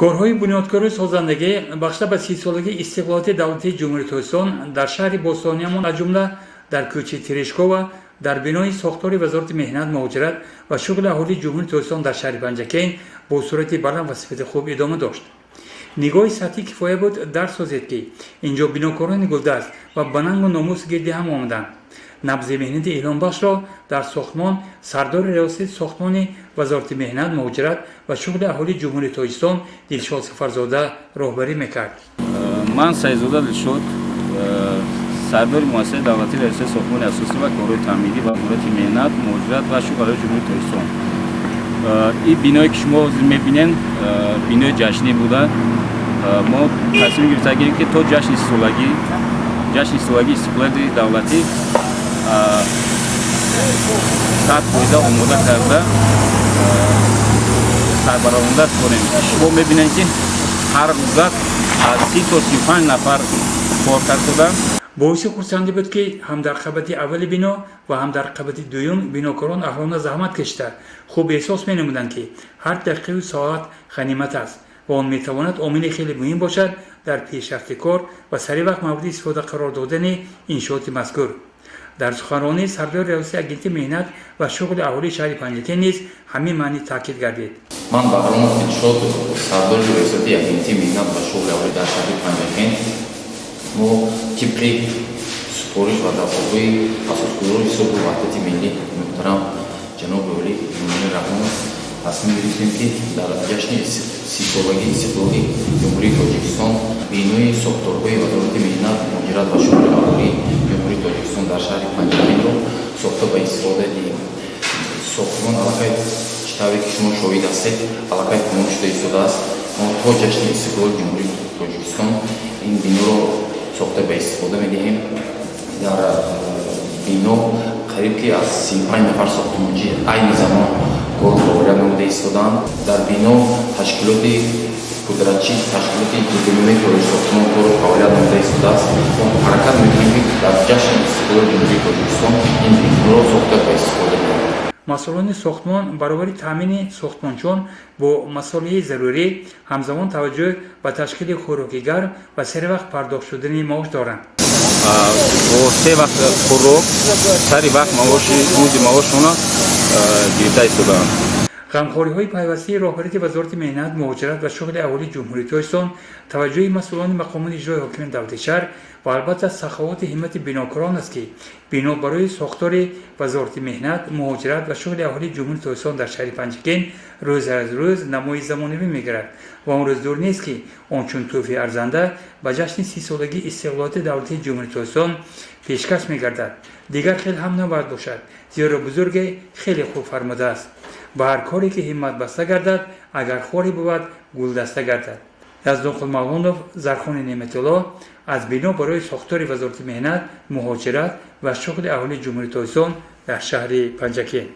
Корҳои бунёдкории созандагӣ бахшида ба 30-солагии истиқлолияти давлатии Ҷумҳурии Тоҷикистон дар шаҳри бостониямон, аз ҷумла дар кӯчаи Терешкова, дар бинои сохтори Вазорати меҳнат, муҳоҷират ва шуғли аҳолии Ҷумҳурии Тоҷикистон дар шаҳри Панҷакент бо суръати баланд ва сифати хуб идома дошт. Нигоҳи сатҳӣ кифоя буд дарк созед, ки инҷо бинокорони гулдаст ва ба нангу номус гирди ҳам омаданд. Набзи меҳнати илҳомбахшро дар сохтмон сардори Риёсати сохтмони Вазорати меҳнат, муҳоҷират ва шуғли аҳолии Ҷумҳурии Тоҷикистон Дилшод Сафарзода роҳбарӣ мекард. Ман Саидзода Дилшод, сардори Муассисаи давлатии Раёсати сохтмони асосӣ ва корҳои таъмирӣ Вазорати меҳнат, муҳоҷират ва шуғли аҳолии Ҷумҳурии Тоҷикистон. Ин биное, ки шумо ҳозир мебинед, бинои ҷашнӣ буда, мо тасмим гирифтагем, ки то ҷашни 30-солагии истиқлолияти давлатӣ 100% омода карда сарбарованда супорем. Шумо мебинед, ки ҳар рӯза аз 30 то 35 нафар кор кардоданд. Боиси хурсандӣ буд, ки ҳам дар қабати аввали бино ва ҳам дар қабати дуюм бинокорон аҳлона заҳмат кашида, хуб эҳсос менамуданд, ки ҳар дақиқаю соат ғанимат аст ва он метавонад омили хеле муҳим бошад дар пешрафти кор ва сари вақт мавриди истифода қарор додани иншооти мазкур. Дар суханронии сардори Риёсати Агентии меҳнат ва шуғли аҳолии шаҳри Панҷакент низ ҳамин маънӣ таъкид гардид. Ман Баҳромов Дилшод, сардори Риёсати Агентии меҳнат ва шуғли аҳолӣ дар шаҳри Панҷакент. Мо тибқи супориш ва дастурҳои Асосгузори сулҳу ваҳдати миллӣ муҳтарам ҷаноби олӣ Эмомалӣ Раҳмон тасмим гирифтем, ки дар ҷашни 30-солагии истиқлоли Ҷумҳурии Тоҷикистон бинои сохторҳои Вазорати меҳнат, муҳоҷират ва шуғли аҳолии Ҷумҳурии Тоҷикистон дар шаҳри Панҷакентро сохта ба истифода диҳем. Сохтмон аллакай, чӣ тавре ки шумо шоҳид ҳастед, аллакай тамом шуда истодааст. Мо то ҷашни истиқлоли Ҷумҳурии Тоҷикистон ин биноро сохта ба истифода медиҳем. Дар бино қариб ки аз 35 нафар сохтмончӣ айни замон кору фаъолият намуда истодаанд. Дар бино ташкилоти пудрачӣ, ташкилоти гидрометеории сохтмон кору фаъолият намуда истодааст. Мо ҳаракат мекунем, ки дар ҷашни истиқлоли Ҷумҳурии Тоҷикистон ин биноро сохта ба истифода диҳем. Масъулони сохтмон баробари таъмини сохтмончиён бо масолеҳи зарурӣ, ҳамзамон таваҷҷӯҳ ба ташкили хӯроки гарм ва сари вақт пардохт шудани маош доранд. Бо се вақт хӯрок, сари вақт маоши, музди маошона гирифта истодаанд. Ғамхориҳои пайвастаи роҳбарияти Вазорати меҳнат, муҳоҷират ва шуғли аҳолии Ҷумҳурии Тоҷикистон, таваҷҷӯҳи масъулони мақомоти иҷрои ҳокимияти давлати шаҳр ва албатта саховати ҳиммати бинокорон аст, ки бино барои сохтори Вазорати меҳнат, муҳоҷират ва шуғли аҳолии Ҷумҳурии Тоҷикистон дар шаҳри Панҷакент рӯз аз рӯз намои замонавӣ мегирад ва он рӯз дур нест, ки он чун тӯҳфаи арзанда ба ҷашни 30-солагии истиқлолияти давлатии Ҷумҳурии Тоҷикистон пешкаш мегардад. Дигар хел ҳам набояд бошад, зеро бузурге хеле хуб фармудааст: «Ба ҳар коре ки ҳиммат баста гардад, агар хоре бувад, гулдаста гардад». Яздонқул Мавлонов, Зархони Неъматулло аз бино барои сохтори Вазорати меҳнат, муҳоҷират ва шуғли аҳолии Ҷумҳурии Тоҷикистон дар шаҳри Панҷакент.